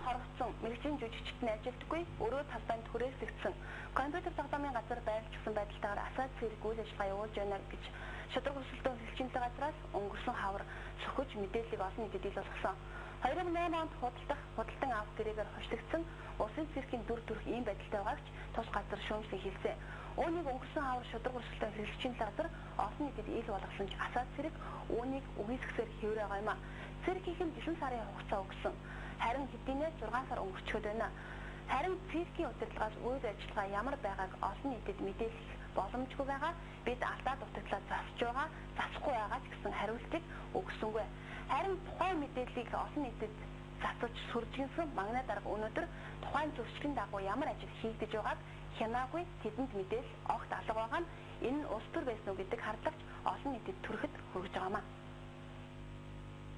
Цирк нь хорогдсон, мэргэжлийн жүжигчид нь ажилдаггүй, өрөө талбайд хүрээслэгдсэн. Компьютер тоглоомын газар байрлагдсан байдалтайгаар Асаа цирк үйл ажиллагаа явуулж байна гэж шударга өрсөлдөөн хэрэглэгчийн газраас өнгөрсөн хавар сөхөж мэдээллийг олон нийтэд ил болгосон. 2008 онд худалдах, худалдан авах гэрээгээр хойшлогдсон улсын циркийн дүр төрх ийм байдалтай байгааг ч тус газар шүүмжлэн хэлсэн. Үүнийг өнгөрсөн хавар шударга өрсөлдөөн хэрэглэгчийн газар олон нийтэд ил болгосон ч Асаа цирк үүнийг үгүйсгэсээр хэвээр байгаа юм а. Циркийнхэн 9 сарын хугацаа өгсөн. Харин хэдийнэ 6 сар өнгөрчхөд байна. Харин циркийн удирдлагаас үйл ажиллагаа ямар байгааг олон нийтэд мэдээлэх боломжгүй байгаа. Бид алдаа дутагдлаа засаж байгаа, засахгүй байгаа ч гэсэн хариултыг өгсөнгүй. Харин тухайн мэдээллийг олон нийтэд засаж сүржигнэсэн магна дарга өнөөдөр тухайн зөрчлийн дагуу ямар ажил хийгдэж байгааг хянаагүй, тэдэнд мэдээлэл огт алга байгаа нь энэ нь улс төр байсан уу гэдэг хардлагч олон нийтэд төрөхөд хүргэж байгаа юм а.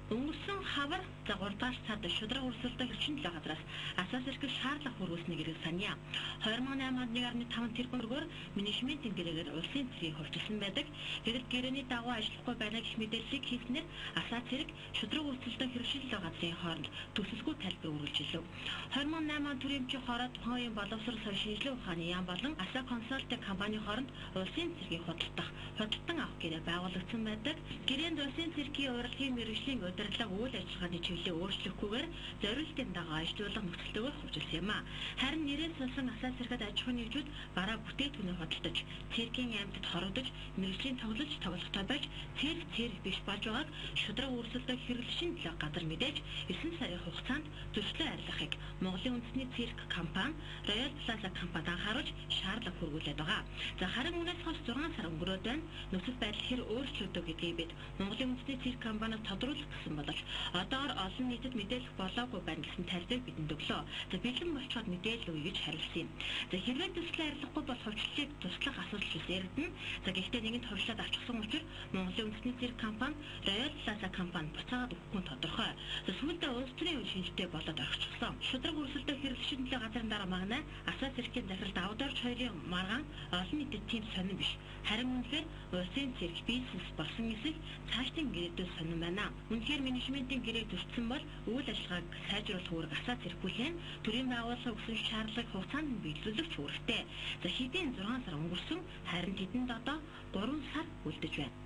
Өнгөрсөн хавар за 3 дугаар сард шударга өрсөлдөөн хэрэглэгчийн төлөө газраас Асаа циркэд шаардлага хүргэснийг эргэн саная. 2008 онд 1.5 тэрбум төгрөгөөр менежментийн гэрээгээр улсын цэргийг хувьчилсан байдаг. Гэтэл гэрээний дагуу ажиллахгүй байна гэх мэдээллийг хийснээр Асаа цирк шударга өрсөлдөөн хэрэглэгчийн төлөө газрын хооронд төсөлгүй тайлбар үргэлжилв. 2008 он төрийн эмчийн хороо тухайн үеийн боловсрол соёл шинжилгээ ухааны яам болон Асаа консалтинг компани хооронд улсын цэргийг худалдах, худалдан авах гэрээ байгуулагдсан байдаг. Гэрээнд улсын циркийн урлагийн мэргэжлийн удирдлага үйл ажиллагааны чиглэлийг өөрчлөхгүйгээр зориултын дагуу ажилуулах нөхцөлтэйгээр хувьчилсан юм а. Харин нэрээ сулсан Асаа циркэд аж ахуйн нэгжүүд бараа бүтээгдэхүүнээ худалдаж, циркийн амьтад хорогдож, мэргэжлийн тоглолч тоглохтой байж цирк цирк биш болж байгааг шударга өрсөлдөөн хэрэглэгчийн төлөө газар мэдээж 9 сарын хугацаанд зөрчлөө арилгахыг Монголын үндэсний цирк компани, Royal Plaza компанид анхааруулж шаардлага хүргүүлээд байгаа. За харин үүнээс хойш 6 сар өнгөрөөд байна. Нөхцөл байдал хэр өөрчлөгдөв гэдгийг бид Монголын үндэсний цирк компаниас тодруулах гэсэн боловч одоогор олон нийтэд мэдээлэх болоогүй байна гэсэн тайлбарыг бидэнд өглөө. За бэлэн болцоход мэдээлэл өгье гэж хариулсан юм. За хэрвээ төслөө арилгахгүй бол хувьчлалыг туслах асуудал бас яригдана. За гэхдээ нэгэнт хувьчлаад авчихсан учраас Монголын үндэсний цирк компани, Royal Plaza компани буцаагаад өгөхгүй нь тодорхой. За сүүлдээ улс төрийн үе шинжтэй болоод орчихсон. Шударга өрсөлдөөн хэрэглэгчийн төлөө газрын дараа магна Асаа циркийн захирал Давдорч хоёрын маргаан олон нийтэд тийм сонин биш. Харин үнэхээр улсын цирк бизнес болсон эсэх цаашдын ирээдүйд сонин байна. Үнэхээр менежментийн гэрээг зөрчсөн бол үйл ажиллагааг сайжруулах үүрэг Асаа цирк хүлээн төрийн байгууллага өгсөн шаардлагыг хугацаанд нь биелүүлэх үүрэгтэй. За хэдийн 6 сар өнгөрсөн, харин тэдэнд одоо 3 сар үлдэж байна.